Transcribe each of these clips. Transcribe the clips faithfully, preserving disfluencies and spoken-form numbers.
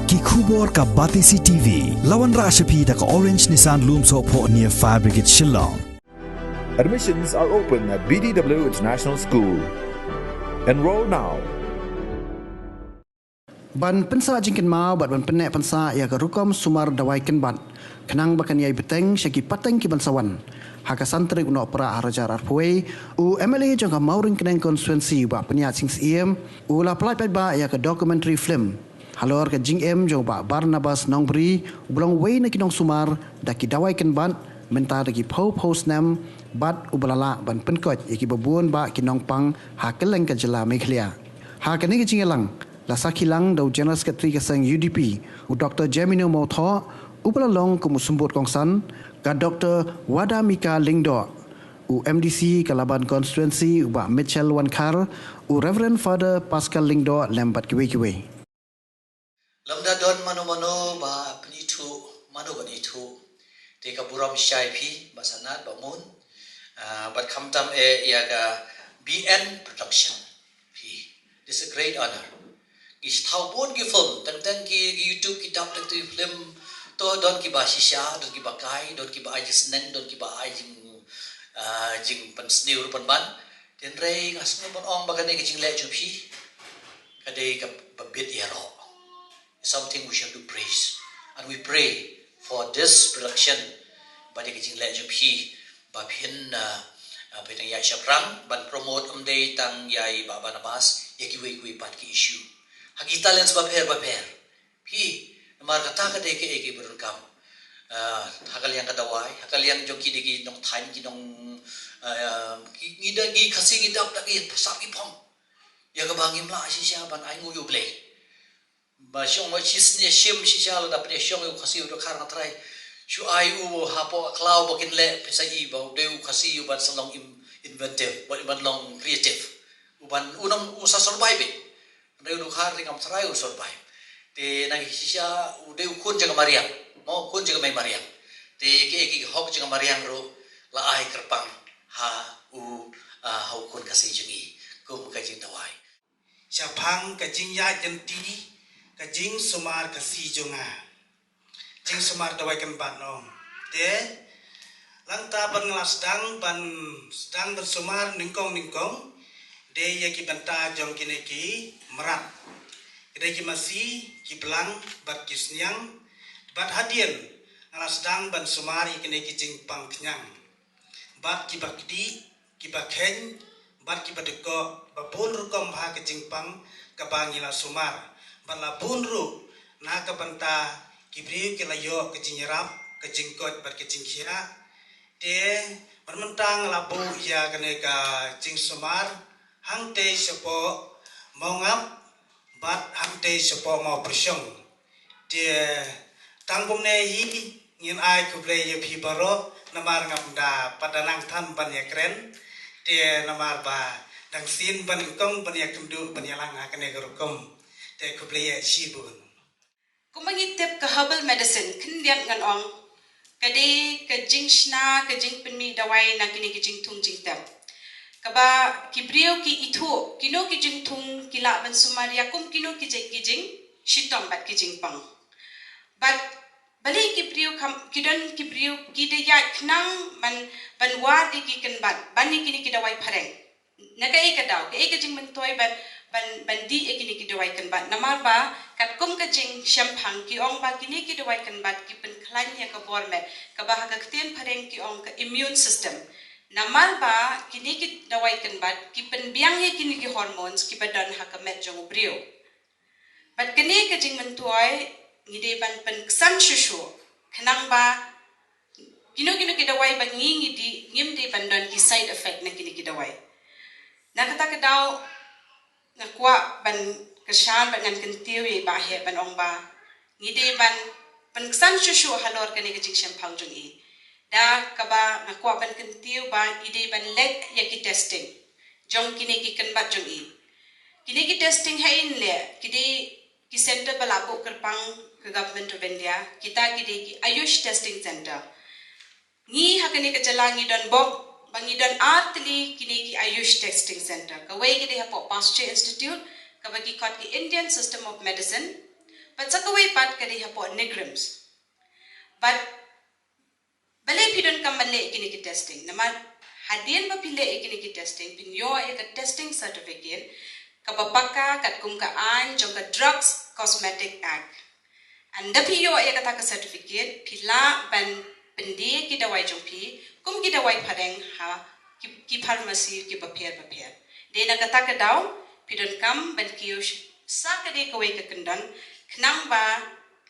Ki khubor ka Batesi T V. La wanrah sha phi da ka Orange Nissan Lumsohphoh near Fire Brigade Shillong. Admissions are open at B D W International School. Enroll now. Ban pynsah jingkynmaw bad ban pynneh pynsah ïa ka rukom sumar dawai kynbat khnang ba kan ïai bteng sha ki pateng ki ban sa wan. Ha ka san tarik u Nohprah ar hajar arphew wei, u M L A jong ka Mawryngkneng Constituency, Bah Pynïaid Sing Syiem, u la pyllait paidbah ïa ka documentary film halor ka jingim jong u Bah Barnabas Nongbri, uba long uwei na ki nongsumar da ki dawai kynbat mynta da ki phew phew snem, bad uba la lah ban pynkoit ïa kiba bun bah ki nongpang ha kylleng ka jylla Meghalaya. Ha kane ka jingïalang la sakhi lang da u General Secretary ka seng U D P, u Doctor Jemino Mawthoh, uba la long kum u symbud kongsan, ka Doctor Wadamika Lyngdoh, u M D C ka Laban Constituency, u Bah Mitchell Wankhar, u Reverend Father Pascal Lyngdoh, lem bad kiwei kiwei. Lymda don mano mano ba pynithuh, mano ban ithuh. Te ka burom shai phi, Bah Sanat, Bah Mun, ah, bad khamtam eh ïa ka B N Production. Phi. This is a great honor. Ngi shu thaw bun ki film, teng teng ki, ki YouTube ki dap teng tu film. To don kiba shisha, don kiba kai, don kiba ai jingsneng, don kiba ai jing, ah, jingpynsniew ruh pynban. Hynrei nga sngew ban ong ba kane ka jingleh jong phi ka dei kaba bit ïaroh. Something we shall do praise. And we pray for this production. Ba dei ka jingleh jong phi ba phin, uh, uh, phin ïa shaphrang ban promote, ym dei tang ïa i Bah Barnabas, ïa kiwei kiwei pat ki issue. Ha ki talents bapher bapher. Phi, namar kata ka dei kaei kaba donkam. Uh, ha ka liang ka dawai, ha ka liang jong kine ki nongthaiñ, ki nong, uh, ki, ngi da, ngi Khasi ngi dap da ki sap ki phong. Ïa kaba ngim lah shisha ban ai nguh ïa U Blei. Ba shong ba shisne shim shisha lada pynïashong ïa u Khasi u dkhar, nga trai. Shu ai u hapoh khlaw ba kin leh, pisa i ba u dei u Khasi u ban sa long im-, inventive, ba u ban long creative. U ban u nang u sa survive. Hynrei u dkhar te ngam trai u survive. Te nang shisha u dei u khun jong ka mariang. Mo, u khun jong ka mei mariang. Te ki, ki hok jong ka mariang ruh la ai kyrpang ha u, ah, ha u khun Khasi jong ngi kum ka jingdawai. Shaphang ka jingïaid lynti ka jingsumar Khasi jong nga. Jingsumar dawai kynbat, ong. Te, lada ban nga la sdang ban, sdang ban sumar nyngkong nyngkong, dei ïa ki bynta jong kine ki mrad. Ki dei ki masi, ki blang, bad ki sniang, bad hadien nga la sdang ban sumar ïa kine ki jingpang khñiang. Bad kiba kdih, kiba kheiñ, bad kiba dkoh, ba bun rukom bha ka jingpang kaba ngi la sumar. Bad la bun ruh na ka bynta ki briew ki la ïoh ka jingïarap, ka jingkoit bad ka jingkhiah. Te mynta nga la buh ïa kane ka jingsumar hangtei shapoh Mawngap bad hangtei shapoh Mawpyrshong. Te tang kumne hi, ngin ai khublei ïa phi baroh, namar ngam da pat da nang than ban ïakren. Te namar ba dang sien ban nyngkong ban ïakynduh ban ïalang ha kane ka rukom. Te khublei ïa shibun. Kumba ngi tip, ka herbal medicine khyndiat ngan ong ka dei ka jingshna, ka jingpynmih dawai na kine ki jingthung jingtep. Kaba ki briew ki ithuh kino ki jingthung ki lah ban sumar ïa kum kino ki jing, ki jingshitom bad ki jingpang. Bad balei ki briew kham, ki don ki briew ki da ïaid khnang ban, ban wad ïa ki kynbat ban ïa kine ki dawai phareng. Na kaei ka daw, kaei ka jingmyntoi ban, ban, ban dih ïa kine ki dawai kynbat? Namar ba katkum ka jingshemphang ki ong ba kine ki dawai kynbat ki pynkhlaiñ ïa ka bor met, kaba ha ka ktien phareng ki ong ka immune system. Namar ba kine ki dawai kynbat ki pynbiang ïa kine ki hormones kiba don ha ka met jong u briew. Bad kane ka jingmyntoi ngi dei ban pynksan shuh shuh khnang ba kino kino ki dawai ba ngi, ngi dih, ngim dei ban don ki side effect na kine ki dawai. Na kata ka daw nga kwah ban kyrshan bad ngan kyntiew ïa i Bah Heh ban ong ba ngi dei ban pynksan shuh shuh halor kane ka jingshemphang jong i. Da kaba nga kwah ban kyntiew ba i dei ban leh ïa ki testing jong kine ki kynbat jong i. Kine ki testing ha in leh, ki dei ki center ba la buh kyrpang ka Government of India, kita ki dei ki Ayush Testing Center. Ngi ha kane ka jylla ngi don bok ba ngi don ar tylli kine ki Ayush Testing Center. Kawei ka dei hapoh Pasteur Institute, kaba ki khot ki Indian System of Medicine. Bad sa kawei pat ka dei hapoh NEIGRIHMS. Bad balei phi donkam ban leh ïa kine ki testing? Namar hadien ba phi leh ïa kine ki testing, phin ïoh ïa ka testing certificate kaba paka katkum ka aiñ jong ka Drugs Cosmetic Act. Haba phi ïoh ïa kata ka certificate, phi lah ban pyndie ki dawai jong phi kum ki dawai phareng ha ki, ki pharmacy kiba pher bapher. Dei na kata ka daw phi donkam ban kiew sh-, sa ka dei kawei ka kyndon, khnang ba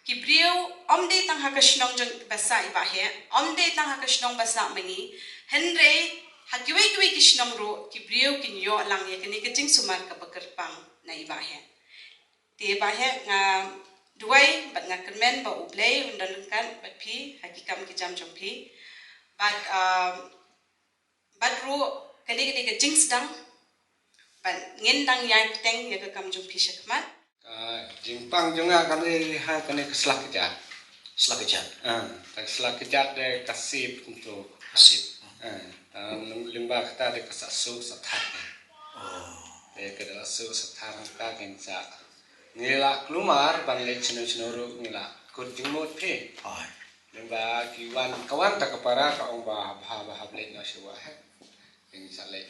ki briew, ym dei tang ha ka shnong jong ba sah i Bah Heh, ym dei tang ha ka shnong ba sah ma ngi, hynrei ha kiwei kiwei ki shnong ruh ki briew kin ïoh lang ïa kane ka jingsumar kaba kyrpang na i Bah Heh. Te Bah Heh, nga duwai bad nga kyrmen ba U Blei un don ryngkat bad phi ha ki kam ki jam jong phi. Bad, um, bad ruh ka dei, ka dei ka jingsdang bad ngin dang ïai bteng ïa ka kam jong phi shakhmat. Ka jingpang jong nga ka dei ha kane ka sla kjat. Sla kjat. Ah, ka sla kjat de ka sip kumto. Ka sip. Ah, ta lyngba kata de ka sa suk sa thar. Oh. De ka da suk sa thar ka kin sa. Ngi la kulmar ban leit shano shano ruh ngi la kut jingmut phi. Ai. Lyngba ki wan, ka wan ta ka para ka ong ba, ba, ba hap leit noh sha Waheh. Kin sa leit.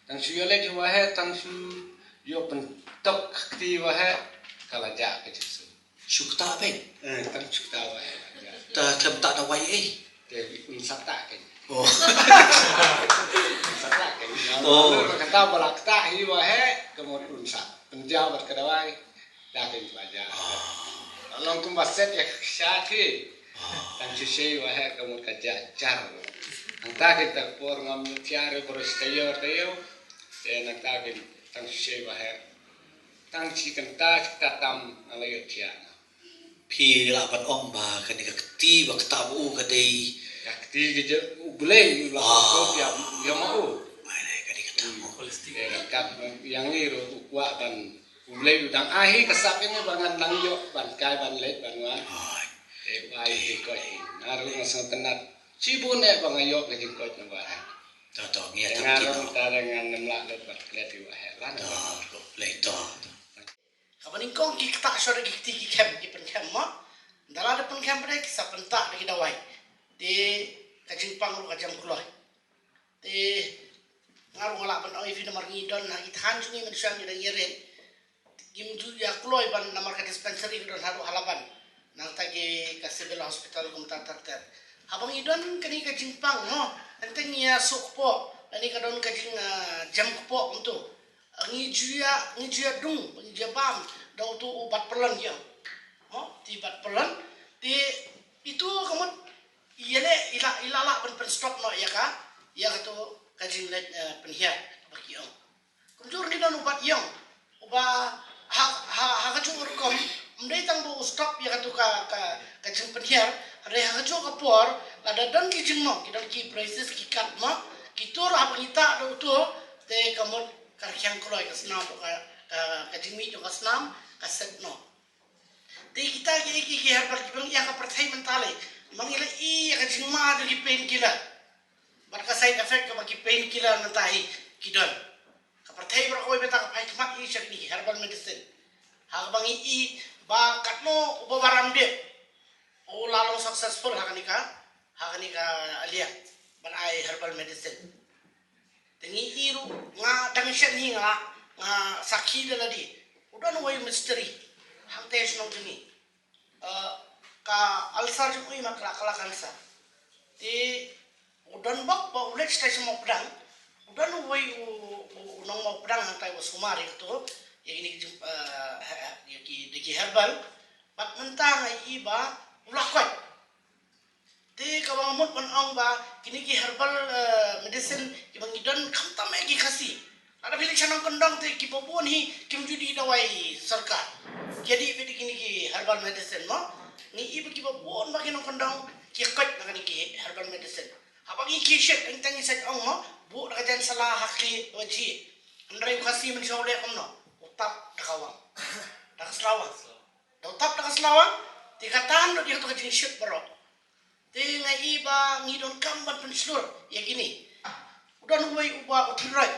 Tang shu ïa leit Waheh, tang shu ïoh pyntok kti Waheh, ka la jah ka jingsu. Shu kta phi? Eh, tang shu kta Waheh. Ta khlem ta dawai ei. Te un sa ta kein. Oh. Un sa ta kein. Oh. Kata ba la kta hi Waheh, ka mut un sa pynjaw bad ka dawai. Da kein ba jah. Ah. Long kumba set ïa ka sha ki. Ah. Tang shu shei Waheh ka mut ka jah jar. Nangta kein ta por ngam ïohthiah re bro shi taïew taïew. Te nangta kein tang shu shei Waheh. Tang shi kynta shi kynta tam nga la ïohthiah. Phi lah ban ong ba kane ka kti ba kta ba u ka dei. Ka kti ka jong U Blei u la, ah, ko pia ïa ma u. Ai, ka dei kata mo. Te ka kat yang ni ru u kwah ban U Blei u dang ai hi ka sap ïa ngi ba ngan nang ïoh ban kai ban leit ban wan. Ai. Te u ai jingkoit hi. Nga ruh nga sngewtynnat shibun eh ba nga ïoh ka jingkoit na Waheh. To, to, ngi ïa, te tam nga ki ruh no. Ta da ngan nym lah lut ban klet ïa Waheh lan. To, ko Blei to. Kaba nyngkong ki kta shwa da ki kti ki khem ki pynkhem mo. Da la da pynkhem ba dei ki sa pyntah da ki dawai. Te ka jingpang ruh ka jam kloi. Te nga ruh nga lah ban ong ïa phi namar ngi don ha ki thaiñ jong ngi mynshuwa ngi dang ïarit. Kim ju ïa kloi ban namar ka dispensary ka don haduh ha Laban. Nangta ki ka civil hospital kumta ter ter. Haba ngi don kane ka jingpang mo. Hynrei ngi ïa suk kpoh. Lane ka don ka jing, ah, jem kpoh kumto. Ngi ju ïa, ngi ju ïa dung, ngi ju ïa bam da uto u bat pyrlon ïa. Mo, te bat pyrlon, te itu ka mut ïa leh, i la, i la lah ban pynstop noh ïa ka, ïa kato ka jingleit, eh, pynhiar ba ki ong. Kumjuh ruh ngi don u bat ïong, uba ha, ha, ha kajuh ka rukom, ym dei tang ba u stop ïa kato ka, ka, ka jingpynhiar, hynrei ha kajuh ka por, lada don ki jingmong, ki don ki braces, ki kat mo, kito ruh haba ngi tah da uto, te ka mut ka rkhiang kloi ka snam, ka, ka, ka jingmih jong ka snam ka set noh. Te kita ki, ki, ki herbal kiba ngi ïa ka pyrthei mynta lei. Ma ngi la ïa ka jingma jong ki painkiller. Bad ka side effect kaba ki painkiller mynta hi ki don. Ka pyrthei baroh kawei mynta ka phai khmat hi sha kine ki herbal medicine. Ha kaba ngi i ba katno uba baram dep u la long successful ha kane ka, ha kane ka liang ban ai herbal medicine. Te ngi i ruh nga dang shen hi nga, nga sakhi da lade. U don uwei u mistri hangtei shnong jong ngi. Eh, ka ulcer jong u i mat ka la, ka la cancer. Te u don bok ba u leit shatai sha Mawpdang. U don uwei u, u, u nong Mawpdang hangtai ba sumar ïa kato, ïa kine ki jing, eh, he-, he-, ïa ki, ïa ki herbal. Bad mynta nga i ba u la koit. Te kaba nga mut ban ong ba kine ki herbal, eh, medicine kiba ngi don khamtam eh ki Khasi. Lada phi leit sha nongkyndong te kiba bun hi kim ju dih dawai sorkar. Ki dih beit kine ki herbal medicine mo. Ngi i ba kiba bun ba ki nongkyndong ki koit na kine ki herbal medicine. Haba ngi ki shet, ngi tang ngi shet ong mo, buh da ka jan sala ha khlieh wa jhieh. Hynrei u Khasi mynshuwa u leh kumno, u tap da ka wang. Da ka slawang. Da u tap da ka slawang, te ka tan lut ïa kato ka jingshit baroh. Te nga i ba ngi donkam ban pynshlur ïa kine. U don uwei uba u tynrai.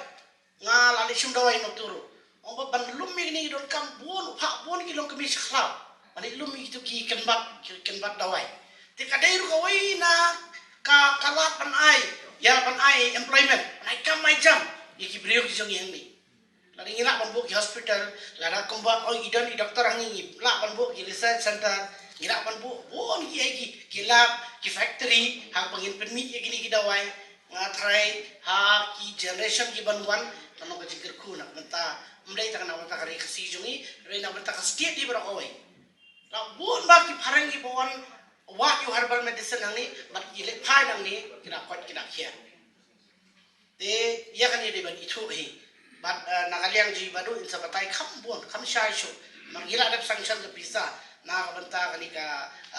Nga la leit shim dawai na u turu. Ong ba ban lum ïa kine ngi donkam bun u phah bun ki longkmie sha khlaw. Ban ïa lum ïa kito ki kynbat, ki kynbat dawai. Te ka dei ruh kawei na ka, ka lad ban ai, ïa ban ai employment, ban ai kam ai jam ïa ki briew ki jong ngi hangne. Lada ngi lah ban buh ki hospital, lada kumba ong i don i doktor hangne, ngi lah ban buh ki research center, ngi lah ban buh bun ki, ki, ki lab, ki factory, ha ba ngin pynmih ïa kine ki dawai. Nga tharai ha ki generation ki ban wan, kan long ka jingkyrkhu na ka bynta, ym dei tang na ka bynta ka ri Khasi jong ngi, hynrei na ka bynta ka state hi baroh kawei. La bun ba ki phareng ki ba wan wad ïa u herbal medicine hangne, bad ki leit phai nangne, ki da koit ki da khiah. Te ïa kane dei ban ithuh hi. Bad, eh, na ka liang jong i Bah Duh, in sa batai kham bun, kham shai shuh. Namar ngi la dep sanction ka pisa na ka bynta kane ka,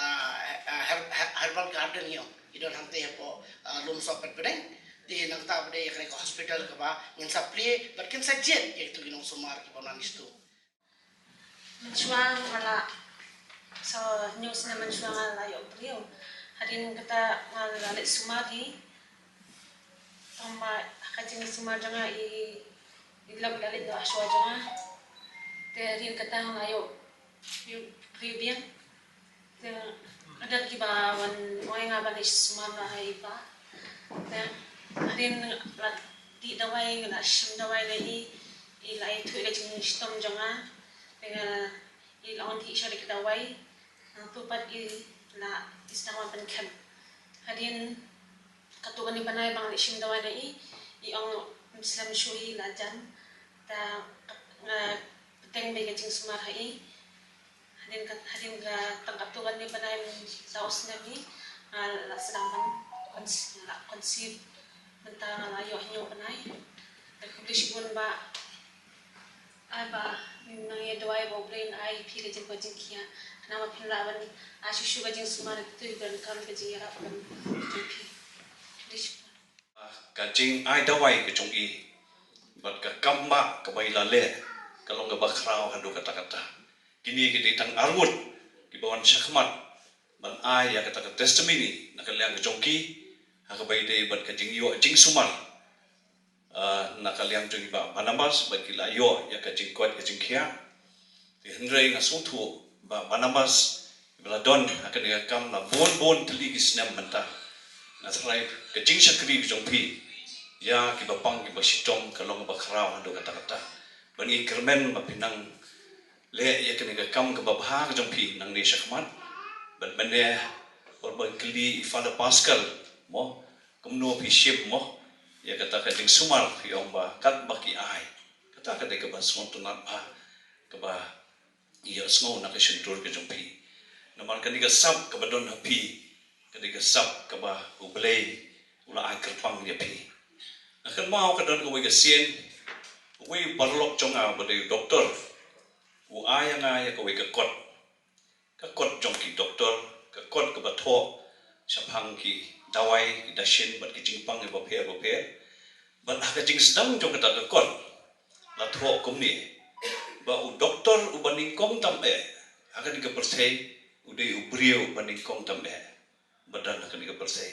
eh, eh, her-, her-, herbal garden ïa u. I don hangtei hapoh, eh, Lumsohpetbdeng. Te nangta pat dei ïa kane ka hospital kaba ngin sa plie bad kin sa jied ïa kito ki nongsumar kiba wan sha tu. Mynshuwa nga la, so, hynñiew snem mynshuwa nga la ïoh briew. Hadien kata nga la leit sumar hi. Tang ba ha ka jingsumar jong nga i, i lok la leit noh shuwa jong nga. Te hadien kata nga la ïoh, ïoh briew biang. Te ka don kiba wan ong ïa nga ban leit sumar noh ha i pa. Te hadien la dih dawai, la shim dawai na i, i la ïathuh ïa ka jingshitom jong nga. Te nga, i la ong dih sha ïa ka dawai. Nangtu pat i la, i sdang wan pynkhem. Hadien katto katne bnai ba nga leit shim dawai na i, i ong ym slem shuh, i la jan. Te nga bteng beit ka jingsumar ha i. Hadien ka, hadien ka tang katto katne bnai, mynta u snem hi, nga la sdang ban con-, la conceive. Mynta nga la ïoh hynñiew bnai. Te khublei shibun Bah. Ai Bah, nang ïa duwai ba U Blei un ai phi ka jingkoit jingkhiah. Khnang ba phin lah ban ai shuh shuh ka jingsumar ïa kito kiba donkam ka jingïarap ban jong phi. Khublei shibun. Ka jingai dawai ka jong i bad ka kam ba kaba i la leh ka long kaba khraw haduh katta katta. Kine ki dei tang arngut kiba wan shakhmat ban ai ïa kata ka testimony na ka liang ka jong ki, ha kaba ïadei bad ka jingïoh jingsumar, ah, na ka liang jong i Bah Barnabas, bad ki la ïoh ïa ka jingkoit ka jingkhiah. Te hynrei nga sngewthuh Bah Barnabas, ba la don ha kane ka kam la bun bun tylli ki snem mynta. Nga tharai ka jingshakri ka jong phi ïa kiba pang kiba shitom ka long kaba khraw haduh katta katta. Bad ngi kyrmen ba phin nang leh ïa kane ka kam kaba bha ka jong phi nangne shakhmat. Bad mynne, por ba ngi kylli i Father Pascal, mo, kumno phi shim, mo, ïa kata ka jingsumar, phi ong ba katba ki ai. Kata ka dei kaba sngewtynnat bha, kaba ïohsngew na ka shyntur ka jong phi. Namar kane ka sap kaba don ha phi, ka dei ka sap kaba U Blei u la ai kyrpang ïa phi. Nga kynmaw ka don kawei ka sien, uwei u paralok jong nga uba dei u doktor, u ai ïa nga ïa kawei ka kot. Ka kot jong ki doktor, ka kot kaba thoh shaphang ki dawai, ki dashin bad ki jingpang kiba pher bapher. Bad ha ka jingsdang jong kata ka kot la thoh kumne, ba u doktor uba nyngkong tam eh ha kane ka pyrthei u dei u briew uba nyngkong tam eh ba don ha kane ka pyrthei.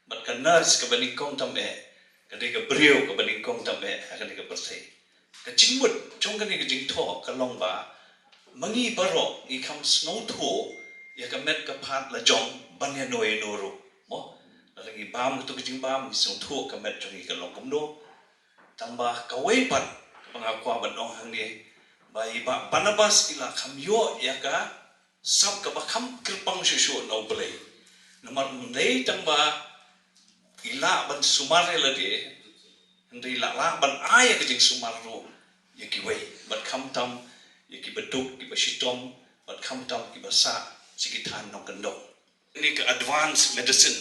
Bad ka nurse kaba nyngkong tam eh ka dei ka briew kaba nyngkong tam eh ha kane ka pyrthei. Ka jingmut jong kane ka jingthoh ka long ba ma ngi baroh ngi kham sngewthuh ïa ka met ka phad la jong ban ïano ïano ruh, mo. Lada ngi bam kito ki jingbam ngi sngewthuh ka met jong ngi ka long kumno. Tangba kawei pat kaba nga kwah ban ong hangne, ba i Bah Barnabas i la kham ïoh ïa ka sap kaba kham kyrpang shuh shuh na U Blei. Namar ym dei tang ba i lah ban sumar ïa lade, hynrei i la lah ban ai ïa ka jingsumar ruh ïa kiwei, bad khamtam ïa kiba duk, kiba shitom, bad khamtam kiba sah sha ki thaiñ nongkyndong. Kane ka advance medicine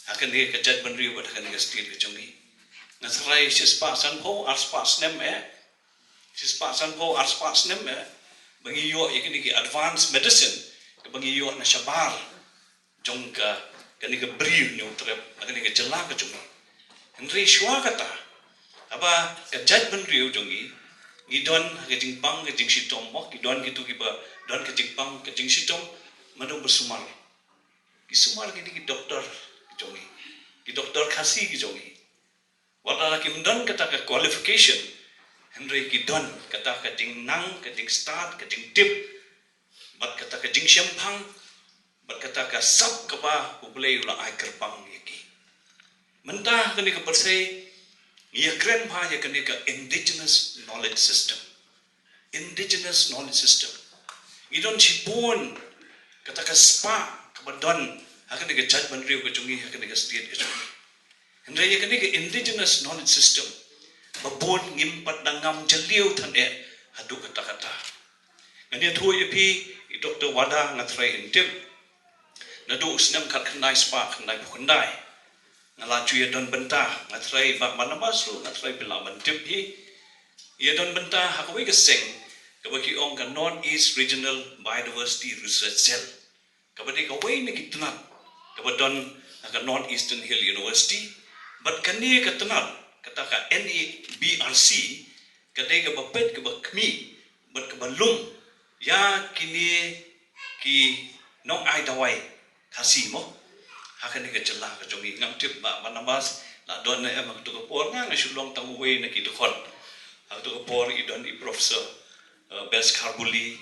ha kane ka jaitbynriew bad ha kane ka state ka jong ngi. Nga tharai shispah sanphew arspah snem eh, shispah sanphew arspah snem eh, ba ngi ïoh ïa kine ki advance medicine kiba ngi ïoh na shabar jong ka, kane ka Bri u Hynñiewtrep, na kane ka jylla ka jong ngi. Hynrei shuwa kata, haba ka jaitbynriew jong ngi ngi don ha ka jingpang ka jingshitom, mo, ki don kito kiba don ka jingpang ka jingshitom, mano ba sumar? Ki sumar kine ki doktor ki jong ngi, ki doktor Khasi ki jong ngi. Wat la kim don kata ka qualification, hynrei ki don kata ka jingnang, ka jingstad, ka jingtip, bad kata ka jingshemphang bad kata ka sap kaba U Blei u la ai kyrpang ïa ki. Mynta kane ka pyrthei ngi ïa kren bha ïa kane ka indigenous knowledge system. Indigenous knowledge system. Ngi don shibun kata ka spah kaba don ha kane ka jaitbynriew ka jong ngi, ha kane ka state ka jong ngi. Hynrei ïa kane ka indigenous knowledge system ba bun ngim pat dang ngam jylliew than eh haduh katta katta. Ngan ïathuh ïa phi, i Doctor Wada nga threi in tip. Naduh u snem khatkhyndai spah khyndaiphew khyndai nga la ju ïa don bynta, nga threi, Bah Barnabas ruh nga threi phi lah ban tip hi. Ïa don bynta ha kawei ka seng kaba ki ong ka North East Regional Biodiversity Research Cell, kaba dei kawei na ki tnat kaba don ha ka North Eastern Hill University. Bad kane ka tnat, kata ka N E B R C, ka dei kaba peit, kaba khmih bad kaba lum ïa kine ki nongai dawai Khasi mo ha kane ka jylla ka jong ngi. Ngam tip Bah Barnabas la don ne em ha kato ka por, nga nga shu long tang uwei na ki dkhot ha kato ka por. I don i Professor, eh, Best Kharbuli,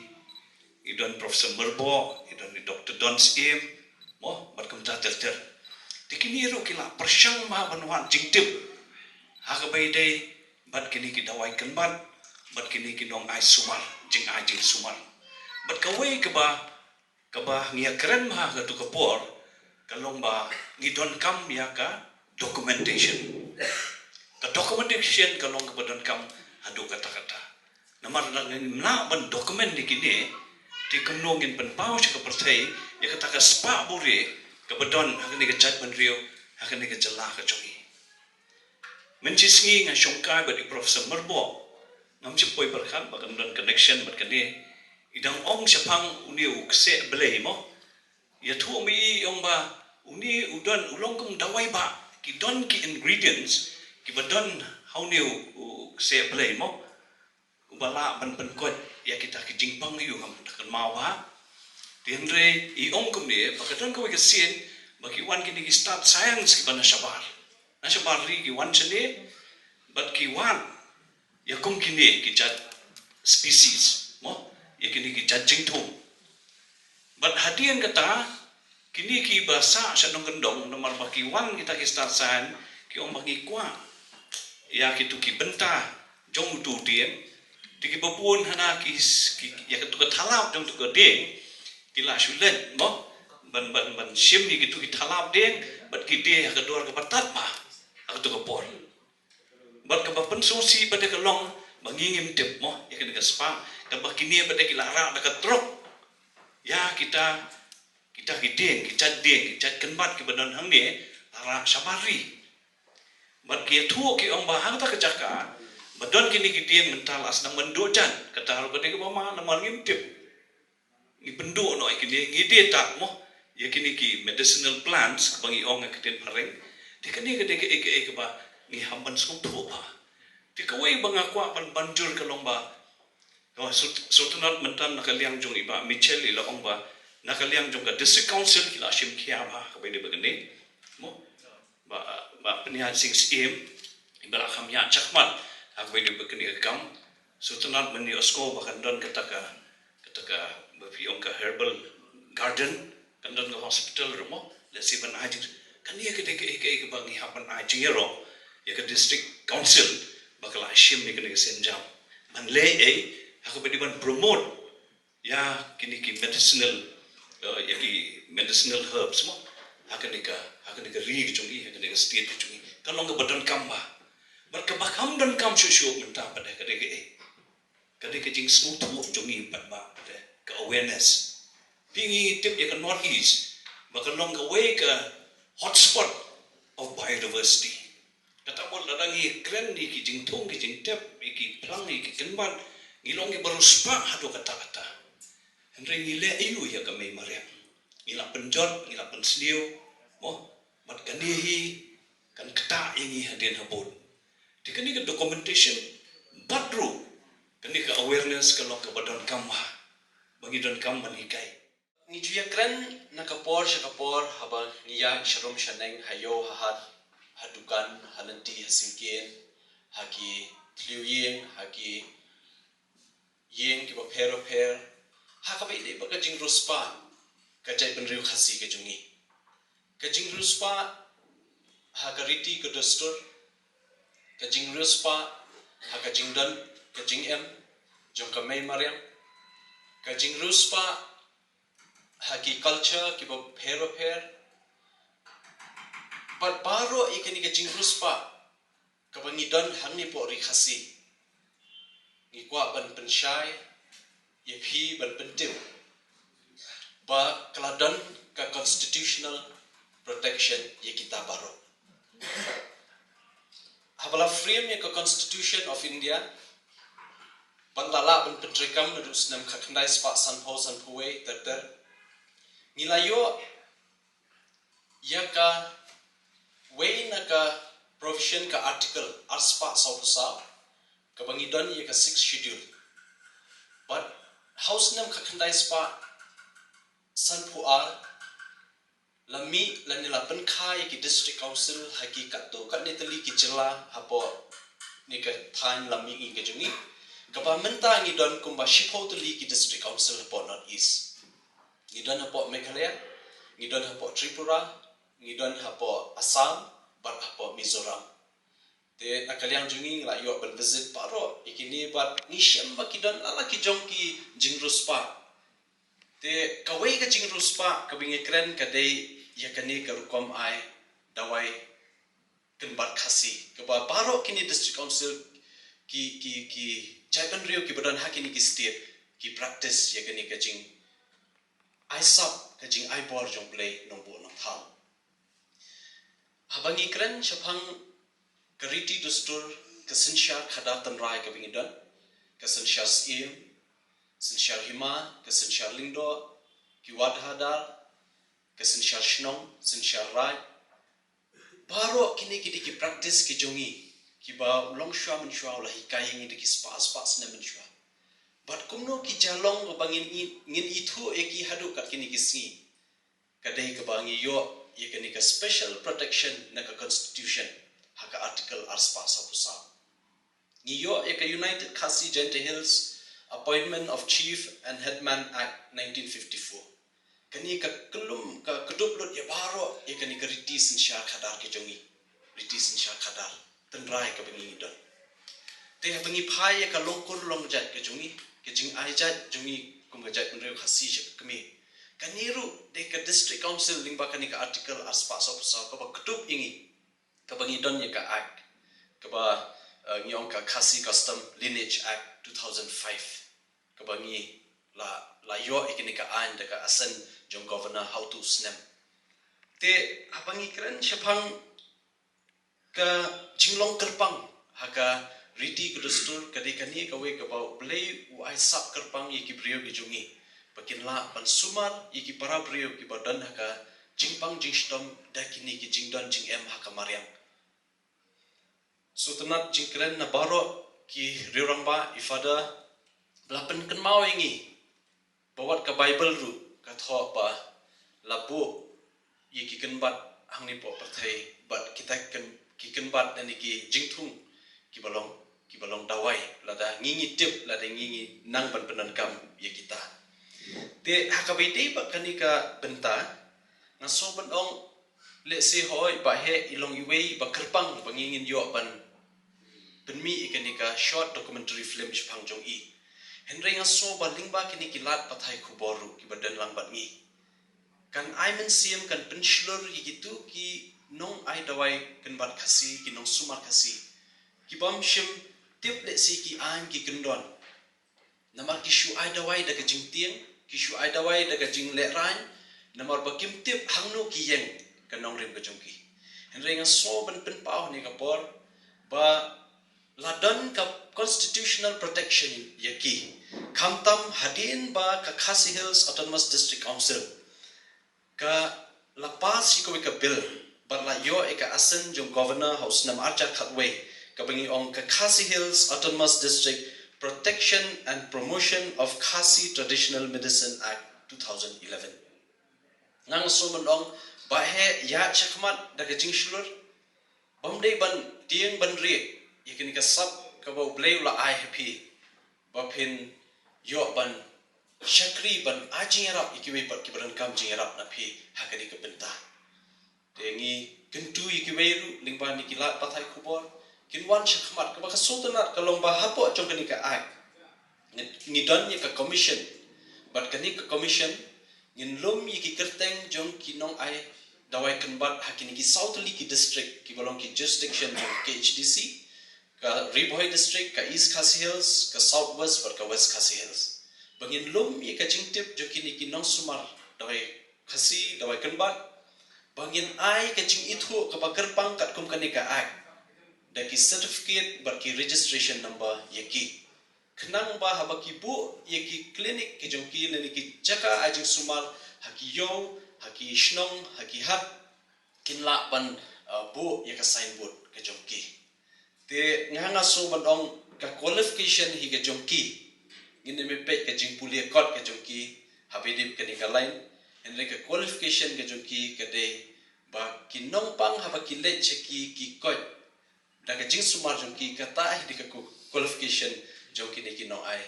i don Professor Myrboh, i don i Doctor Don Syiem mo, bad kumta ter ter. Te kine ruh ki la pyrshang bha ban wad jingtip ha kaba ïadei bad kine ki dawai kynbat bad kine ki nongai sumar, jingai jingsumar. Bad kawei kaba, kaba ngi ïa kren bha ha kato ka por ka long ba ngi donkam ïa ka documentation. Ka documentation ka long kaba donkam haduh katta katta. Namar lada ngim lah ban document ïa kine, te kumno ngin pynpaw sha ka pyrthei ïa kata ka spah buri kaba don ha kane ka jaitbynriew, ha kane ka jylla ka jong ngi. Mynshisngi nga shongkai bad i Professor Myrboh, ngam shym poi pyrkhat ba kan don connection bad kane. I dang ong shaphang une u kseh blei mo. Ïathuh ma i, i ong ba une u don, u long kum dawai bah, ki don ki ingredients kiba don ha une u, u kseh blei mo, uba lah ban pynkoit ïa kita ki jingpang ïa u, ngam da kynmaw bha. Te hynrei i ong kumne ba ka don kawei ka sien ba ki wan kine ki stad science kiba na shabar, na shabar ri ki wan shane bad ki wad ïa kum kine ki jait species mo, ïa kine ki jait jingthung. Bad hadien kata, kine kiba sah sha nongkyndong, namar ba ki wan kita ki stad science, ki ong ba ngi kwah ïa kito ki bynta jong uto u dieng. Te kiba bun hana ki, ki, ïa kito ka thalap jong uto ka dieng ki la shu leit mo ban, ban, ban shim ïa kito ki thalap dieng bad ki die ha ka dor kaba tad bha ha kato ka por. Bad kaba pynsngewsih pat ka long ba ngi ngim tip mo ïa kane ka spah, kaba kine pat ki la rah da ka trok ïa kita, kita ki dieng, ki jait dieng, ki jait kynbat kiba don hangne, la rah shabar ri. Bad ki ïathuh ki ong ba ha kata ka jaka ba don kine ki dieng mynta la sdang ban duh jait, kata ruh ka dei kaba ma namar ngim tip. Ngi pynduh noh ïa kine, ngi die tak mo ïa kine ki medicinal plants kaba ngi ong ha ka ktien phareng. Te kane ka dei kaei kaei kaba ngi hap ban sngewthuh bha. Te kawei ba nga kwah ban ban jur ka long ba, oh, Sul-, Sultanate mynta na ka liang jong i Bah Mitchell i la ong ba na ka liang jong ka District Council ki la shim khia bha kaba ïadei bad kane mo. Bah, Bah Pynïaid Sing Syiem i ba la kham ïaid shakhmat ha kaba ïadei bad kane ka kam. Sultanate mynta ïohsngew ba kan don kata ka, kata ka, ba phi ong ka herbal garden, kan don ka hospital ruh mo. Let's see ban ai jing, kane ka dei kaei kaei kaba ngi hap ban ai jingïaroh ïa ka District Council ba ka la shim ïa kane ka sienjam ban leh ei ha kaba ïadei ban promote ïa kine ki medicinal, eh, ïa ki medicinal herbs mo ha kane ka, ha kane ka ri ka jong ngi, ha kane ka state ka jong ngi. Ka long kaba donkam bha. Bad kaba kham donkam shuh shuh mynta pat ka dei kaei? Ka dei ka jingsngewthuh jong ngi pat bha, pat ka awareness. Phi, ngi tip ïa ka North East ba ka long kawei ka hotspot of biodiversity. Kata mut lada ngi kren ïa ki jingthung, ki jingtep, ïa ki phlang, ïa ki kynbat, ngi long kiba riewspah haduh katta katta. Hynrei ngi leh aiu ïa ka mei mariang? Ngi la pynjot, ngi la pynsniew mo, bad kane hi kan ktah ïa ngi hadien habud. Te kane ka documentation bad ruh kane ka awareness ka long kaba donkam bha, ba ngi donkam ban hikai. Ngi ju ïakren na ka por sha ka por haba ngi ïaid sharum shaneng, ha ïew ha hat, ha dukan, ha lynti ha syngkien, ha ki thliew ïing, ha ki ïing kiba pher bapher, Ha kaba ïadei bad ka jingriewspah ka jaitbynriew Khasi ka jong ngi. Ka jingriewspah ha ka riti ka dustur, ka jingriewspah ha ka jingdon ka jingem jong ka mei mariang, ka jingriewspah ha ki culture kiba pher bapher, bad baroh ïa kane ka jingriewspah kaba ngi don hangne hapoh ri Khasi. Ngi kwah ban pynshai ïa phi, ban pyntip ba ka la don ka constitutional protection ïa kita baroh. Haba la frame ïa ka Constitution of India, bad la lah ban pyntreikam naduh u snem khatkhyndai spah sanphew sanphew wei ter ter, ngi la ïoh ïa kawei na ka provision, ka article arspah sawphew saw, kaba ngi don ïa ka Sixth Schedule. Bad ha u snem khatkhyndai spah sanphew ar, la mih lane la pynkha ïa ki District Council ha ki katto katne tylli ki jylla hapoh kane ka thaiñ lam mihngi ka jong ngi, kaba mynta ngi don kumba shiphew tylli ki District Council hapoh North East. Ngi don hapoh Meghalaya, ngi don hapoh Tripura, ngi don hapoh Assam, bad hapoh Mizoram. Te na ka liang jong ngi, ngi la ïoh ban visit baroh ïa kine, bad ngi shem ba ki don la la ki jong ki jingriewspah. Te kawei ka jingriewspah kaba ngi kren ka dei ïa kane ka rukom ai dawai kynbat Khasi, kaba baroh kine District Council, ki, ki, ki jaitbynriew kiba don ha kine ki state, ki practice ïa kane ka jingai sap, ka jingai bor jong U Blei Nongbuh Nongthaw. Haba ngi kren shaphang ka riti dustur, ka synshar khadar tynrai kaba ngi don, ka synshar syiem, synshar hima, ka synshar lyngdoh, ki wad hadar, ka synshar shnong, synshar raid, baroh kine ki dei ki practice ki jong ngi, kiba u longshuwa mynshuwa u la hikai ïa ngi da ki spah spah snem mynshuwa. Bad kumno ki jia long kaba ngin i-, ngin ithuh ïa ki haduh kat kine ki sngi. Ka dei kaba ngi ïoh ïa kane ka special protection na ka Constitution ha ka article arspah sawphew saw. Ngi ïoh ïa ka United Khasi Jaintia Hills Appointment of Chief and Headman Act nineteen fifty-four. Kane ka kyllum, ka kdup lut ïa baroh ïa kane ka riti synshar khadar ka jong ngi. Riti synshar khadar tynrai kaba ngi don. Te haba ngi phai ïa ka longkur longjait ka jong ngi, ka jingai jait jong ngi kum ka jaitbynriew Khasi sha ka kmie, kane ruh dei ka District Council lyngba kane ka article arspah sawphew saw kaba kdup ïa ngi, kaba ngi don ïa ka Act, kaba, eh, ngi ong ka Khasi Custom Lineage Act two thousand five, kaba ngi la, la ïoh ïa kane ka aiñ da ka assent jong Governor ha utu u snem. Te haba ngi kren shaphang ka jinglong kyrpang ha ka riti ka dustur, ka dei kane kawei kaba U Blei u ai sap kyrpang ïa ki briew ki jong ngi, ba kin lah ban sumar ïa ki para briew kiba don ha ka jingpang jingshitom da kine ki jingdon jingem ha ka mariang. Sngewtynnat jingkren na baroh ki riew rangbah, i Father, ba la pynkynmaw ïa ngi ba wat ka Baibl ruh ka thoh ba la buh ïa ki kynbat hangne hapoh pyrthei, bad kita ki kynbat lane ki jingthung kiba long, kiba long dawai, lada ngi ngi tip, lada ngi ngi nang ban pyndonkam ïa kita. Te ha kaba ïadei bad kane ka bynta, nga sngew ban ong, lehse hooid ba heh i long iwei ba kyrpang ba ngi ngin ïoh ban pynmih ïa kane ka short documentary film shaphang jong i. Hynrei nga sngew ba lyngba kine ki lad pathai khubor ruh kiba don lang bad ngi, kan ai mynsiem, kan pynshlur ïa kito ki nong ai dawai kynbat Khasi, ki nongsumar Khasi, ki bym shym tip lehse ki aiñ ki kyndon. Namar ki shu ai dawai da ka jingtieng, ki shu ai dawai da ka jinglehrain, namar ba kim tip hangno ki ïeng ka nongrim ka jong ki. Hynrei nga sngew ban pynpaw ha kane ka por ba la don ka constitutional protection ïa ki. Khamtam hadien ba ka Khasi Hills Autonomous District Council ka la pass ïa kawei ka bill bad la ïoh ïa ka assent jong Governor ha u snem arhajar khatwei, kaba ngi ong ka Khasi Hills Autonomous District Protection and Promotion of Khasi Traditional Medicine Act two thousand eleven. Nga sngew ban ong ba heh ïa shakhmat da ka jingshlur, bym dei ban tieng ban rieh ïa kane ka sap kaba U Blei u la ai ha phi ba phin ïoh ban shakri ban ai jingïarap ïa kiwei pat kiba donkam jingïarap na phi ha kane ka bynta. Te ngi kyntu ïa kiwei ruh lyngba kine ki lad pathai khubor kin wan shakhmat. Kaba ka sngewtynnat ka long ba hapoh jong kane ka act ngi, ngi don ïa ka commission. Bad kane ka commission ngin lum ïa ki kyrteng jong ki nongai dawai kynbat ha kine ki saw tylli ki district kiba long ki jurisdiction jong K H D C, ka Ri Bhoi District, ka East Khasi Hills, ka South West bad ka West Khasi Hills. Ba ngin lum ïa ka jingtip jong kine ki nongsumar dawai Khasi, dawai kynbat, ba ngin ai ka jingithuh kaba kyrpang katkum kane ka act da ki certificate bad ki registration number ïa ki. Khnang ba haba ki buh ïa ki clinic ki jong ki lane ki jaka ai jingsumar ha ki ïew, ha ki shnong, ha ki hat, kin lah ban, uh, buh ïa ka signboard ka jong ki. Te nga nga sngew ban ong ka qualification hi ka jong ki. Ngin ym peit ka jingpule kot ka jong ki haba dep kane ka line. Hynrei ka qualification ka jong ki ka dei ba ki nongpang haba ki leit sha ki, ki koit da ka jingsumar jong ki. Kata hi dei ka qualification jong kine ki nongai,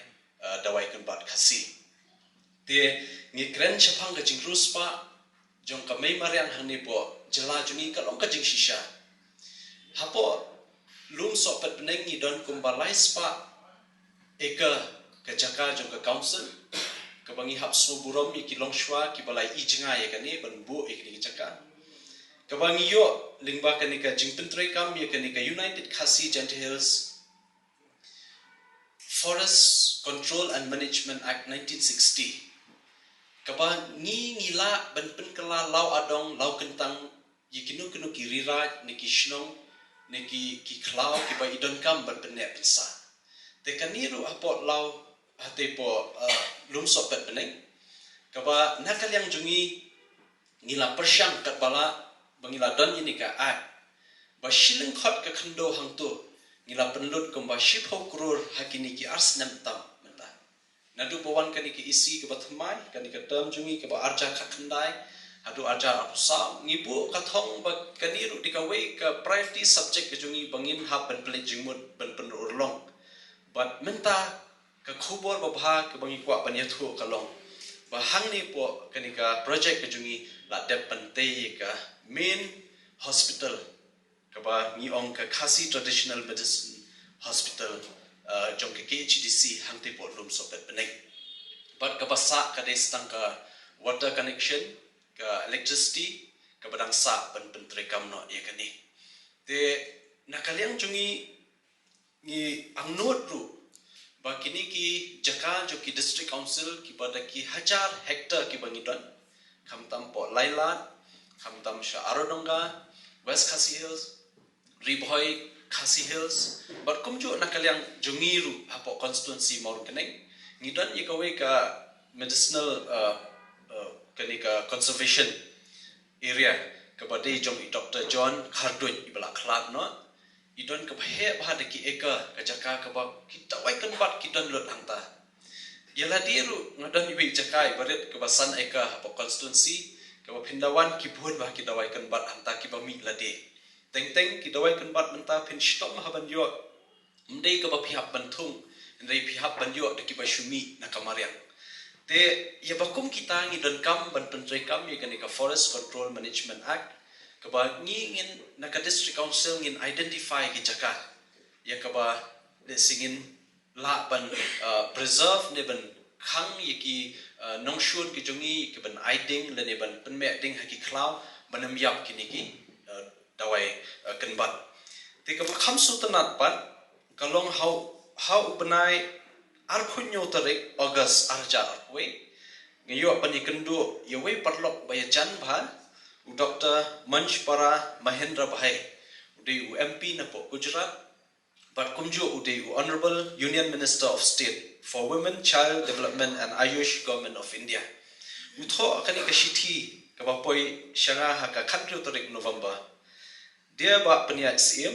uh, dawai kynbat Khasi. Te ngi kren shaphang ka jingriewspah jong ka mei mariang hangne hapoh jylla jong ngi ka long ka jingshisha. Hapoh Lum Sohpetbneng ngi don kumba lai spah acre ka jaka jong ka council kaba ngi hap sngewburom ïa ki longshuwa kiba la ïohi jngai ïa kane ban buh ïa kane ka jaka. Kaba ngi ïoh lyngba kane ka jingpyntreikam ïa kane ka United Khasi Jaintia Hills Forest Control and Management Act nineteen sixty. Kaba ngi ngi lah ban pynkylla law adong law kyntang ïa kino kino ki riraid ne ki shnong ne ki, ki khlaw kiba i donkam ban pynneh pynsah. Te kane ruh hapoh law, hate hapoh, uh, Lum Sohpetbneng. Kaba na ka liang jong ngi ngi la pyrshang katba lah ba ngi la don ïa kane ka act ba shilynkhot ka khyndew hangto ngi la pynlut kumba shiphew klur ha kine ki ar snem tam mynta. Naduh ba wan kane ka E C kaba thymmai, kane ka term jong ngi kaba arhajar khatkhyndai haduh arhajar arphew saw, ngi buh ka thong ba kane ruh dei kawei ka priority subject ka jong ngi ba ngin hap ban pynleit jingmut ban pynurlong. Bad mynta ka khubor babha kaba ngi kwah ban ïathuh ka long ba hangne hapoh kane ka project ka jong ngi la dep ban tei ïa ka main hospital kaba ngi ong ka Khasi Traditional Medicine Hospital, uh, jong ka K H D C hangtei hapoh Lum Sohpetbneng. Bad kaba sah ka dei tang ka water connection, ka electricity, kaba dang sah ban pyntreikam noh ïa kane. Te na ka liang jong ngi ngi angnud ruh ba kine ki jaka jong ki district council kiba da ki hajar hectare kiba ngi don, khamtam hapoh Lailad, khamtam sha Aradonga, West Khasi Hills, Ri Bhoi Khasi Hills, bad kumjuh na ka liang jong ngi ruh hapoh constituency Mawryngkneng ngi don ïa kawei ka medicinal, uh, uh, kane ka conservation area kaba dei jong i Doctor John Kharduid iba la khlad noh. I don kaba heh bha da ki acre ka jaka kaba ki dawai kynbat ki don lut hangta. Ïa lade ruh nga don iwei i jaka iba rit kaba san acre hapoh constituency kaba phin da wan ki bun bha ki dawai kynbat hangta kiba mih lade. Teng teng ki dawai kynbat mynta phin shitom bha ban ïoh. Ym dei kaba phi hap ban thung, hynrei phi hap ban ïoh da kiba shu mih na ka mariang. Te ïa ba kum kita ngi donkam ban pyntreikam ïa kane ka Forest Control Management Act kaba ngi ngin na ka district council ngin identify ki jaka ïa kaba lehse ngin lah ban, uh, preserve ne ban khang ïa ki, uh, nongshun ki jong ngi ki ban ai ding lane ban pynmih ding ha ki khlaw ban ym ïap kine ki, uh, dawai, uh, kynbat. Te kaba kham sngewtynnat pat ka long ha u, ha u bnai arphew hynñiew tarik August arhajar arphew wei, nga ïoh ban ïakynduh ïa uwei u paralok ba ïajan bha, u Doctor Manjpara Mahendra Bhai, u dei u M P napoh Gujarat, bad kumjuh u dei u Honourable Union Minister of State for Women, Child Development and Ayush, Government of India. U thoh kane ka shithi kaba poi sha nga ha ka khathynriew tarik November. Dear Bah Pynïaid Syiem,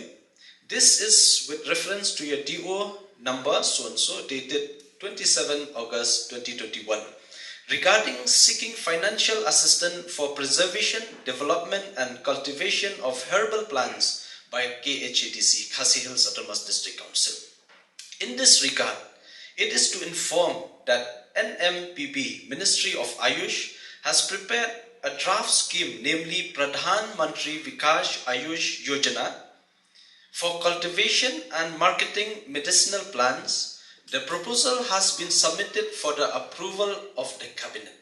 this is with reference to your D O number so and so dated twenty-seven August twenty twenty-one regarding seeking financial assistance for preservation, development and cultivation of herbal plants by K H A D C, Khasi Hills Autonomous District Council. In this regard, it is to inform that N M P B, Ministry of Ayush, has prepared a draft scheme, namely Pradhan Mantri Vikash Ayush Yojana, for cultivation and marketing medicinal plants. The proposal has been submitted for the approval of the cabinet.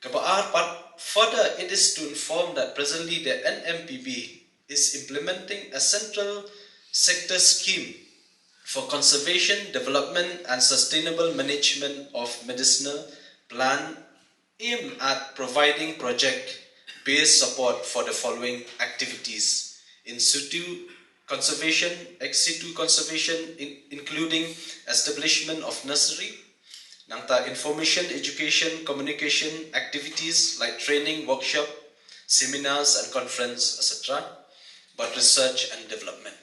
Kaba ar pat, further, it is to inform that presently the N M P B is implementing a central sector scheme for conservation, development, and sustainable management of medicinal plant aimed at providing project-based support for the following activities: in situ conservation, ex situ conservation, in, including establishment of nursery, nangta information, education, communication activities like training, workshop, seminars and conference, et cetera. But research and development.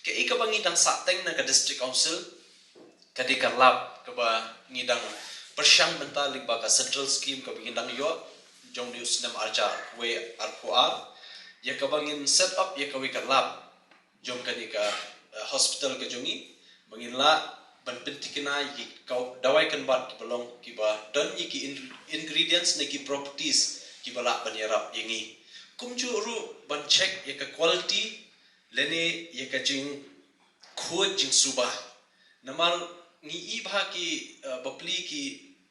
Kaei kaba ngi dang sah teng na ka District Council, ka dei ka lab kaba ngi dang pyrshang mynta lyngba ka central scheme kaba ngi dang ïoh jong u snem arhajar wei arphew ar, ïa kaba ngin set up ïa kawei ka lab jong kane ka, eh, hospital ka jong ngi, ba ngin lah ban pynthikna ïa ki dawai kynbat kiba long, kiba don ïa ki in-, ingredients ne ki properties kiba lah ban ïarap ïa ngi. Kumjuh ruh ban check ïa ka quality lane ïa ka jingkhuid jingsuba. Namar ngi i bha ki, eh, bapli ki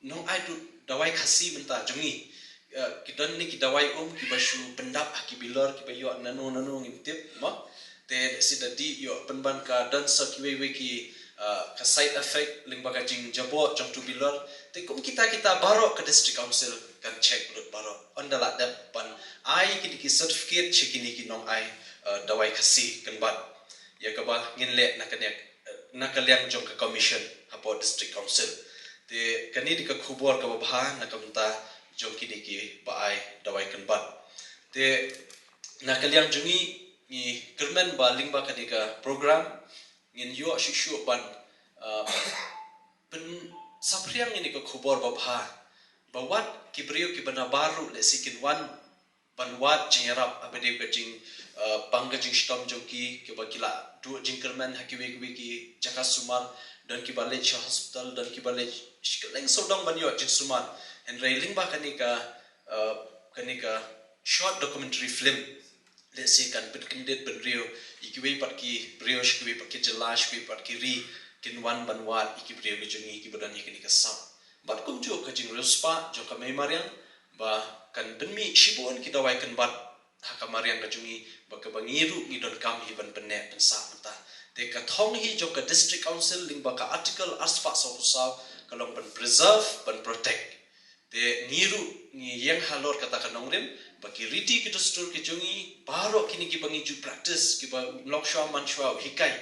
nongai dawai Khasi mynta jong ngi. Eh, ki don ne ki dawai um kiba shu pyndap ha ki bilor kiba ïoh nano nano ngim tip mo. Te sida dei ïoh pynban ka don sa kiwei wei ki, eh, ka side effect lyngba ka jingjaboh jong utu u bilor. Te kum kita kita baroh ka District Council kan check lut baroh. Ynda lah dep ban ai kine ki certificate sha kine ki nongai, eh, dawai Khasi kynbat. Ïa kaba ngin leh na ka liang, na ka liang jong ka commission hapoh District Council. Te kane dei ka khubor kaba bha na ka bynta jong kine kiba ai dawai kynbat. Te na ka liang jong ngi, ngi kyrmen ba lyngba kane ka program ngin ïoh shuh shuh ban, uh, pynsaphriang ïa kane ka khubor ba bha, ba wat ki briew kiba nabar ruh lehse kin wan ban wad jingïarap, haba dei ka jing, uh, pang ka jingshitom jong ki, kiba ki la duh jingkyrmen ha kiwei kiwei ki jaka sumar, don kiba leit sha hospital, don kiba leit sha kylleng sawdong ban ïoh jingsumar. Hynrei lyngba kane ka, uh, kane ka short documentary film, lehse kan pynkyndit bynriew ïa kiwei pat ki briew sha kiwei pat ki jylla, sha kiwei pat ki ri, kin wan ban wad ïa ki briew ki jong ngi kiba don ïa kane ka sap. Bad kumjuh ka jingriewspah jong ka mei mariang ba kan pynmih shibun ki dawai kynbat ha ka mariang ka jong ngi, ba kaba ngi ruh ngi donkam hi ban pynneh pynsah mynta. Te ka thong hi jong ka District Council lyngba ka Article arspah sawphew saw ka long ban preserve, ban protect. Te ngi ruh ngi ïeng halor kata ka nongrim ba ki riti ki dustur ki jong ngi, baroh kine kiba ngi ju practice, kiba long shuwa man shuwa u hikai,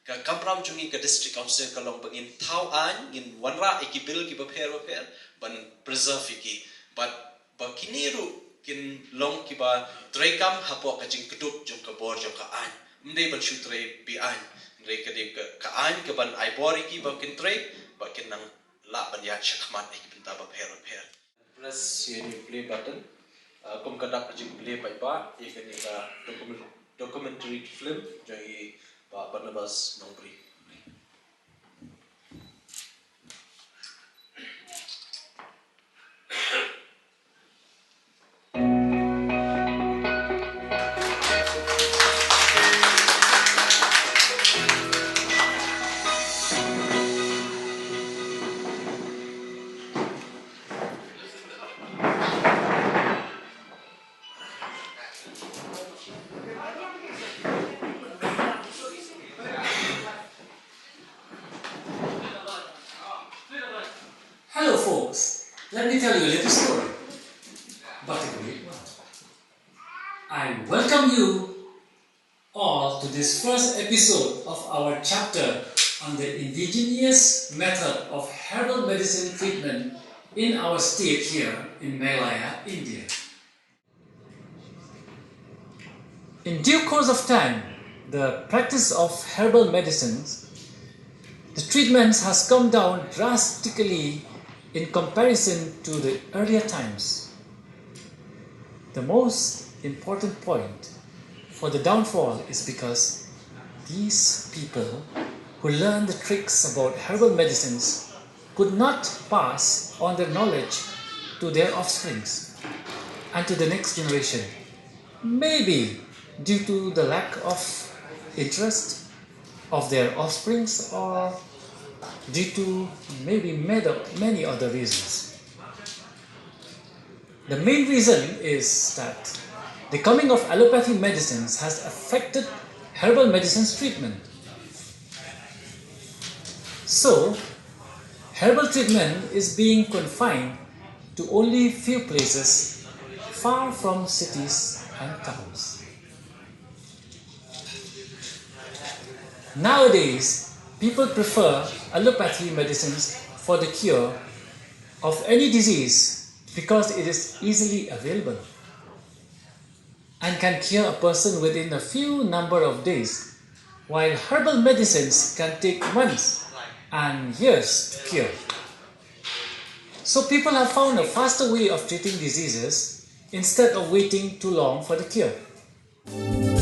ka kamram jong ngi ka District Council ka long ba ngin thaw aiñ, ngin wanrah ïa ki bill kiba pher ba pher ban preserve ïa ki. Bad ba kine ruh kin long kiba treikam hapoh ka jingkdup jong ka bor jong ka aiñ. Ym dei ban shu trei be-aiñ, hynrei ka dei ka, ka aiñ kaban ai bor ïa ki ba kin trei, ba kin nang lah ban ïaid shakhmat ha ki bynta bapher bapher. Press ïa une u play button, uh, kum ka dak ka jingplay paidbah ïa kane ka document-, documentary film jong i Bah Barnabas Nongbri. Hello, folks. Let me tell you a little story, but a great one. I welcome you all to this first episode of our chapter on the indigenous method of herbal medicine treatment in our state here in Meghalaya, India. In due course of time, the practice of herbal medicines, the treatments has come down drastically in comparison to the earlier times. The most important point for the downfall is because these people who learn the tricks about herbal medicines could not pass on their knowledge to their offsprings and to the next generation. Maybe due to the lack of interest of their offsprings or due to maybe many, many other reasons. The main reason is that the coming of allopathy medicines has affected herbal medicine's treatment. So, herbal treatment is being confined to only few places far from cities and towns. Nowadays, people prefer allopathy medicines for the cure of any disease because it is easily available and can cure a person within a few number of days, while herbal medicines can take months and years to cure. So people have found a faster way of treating diseases instead of waiting too long for the cure.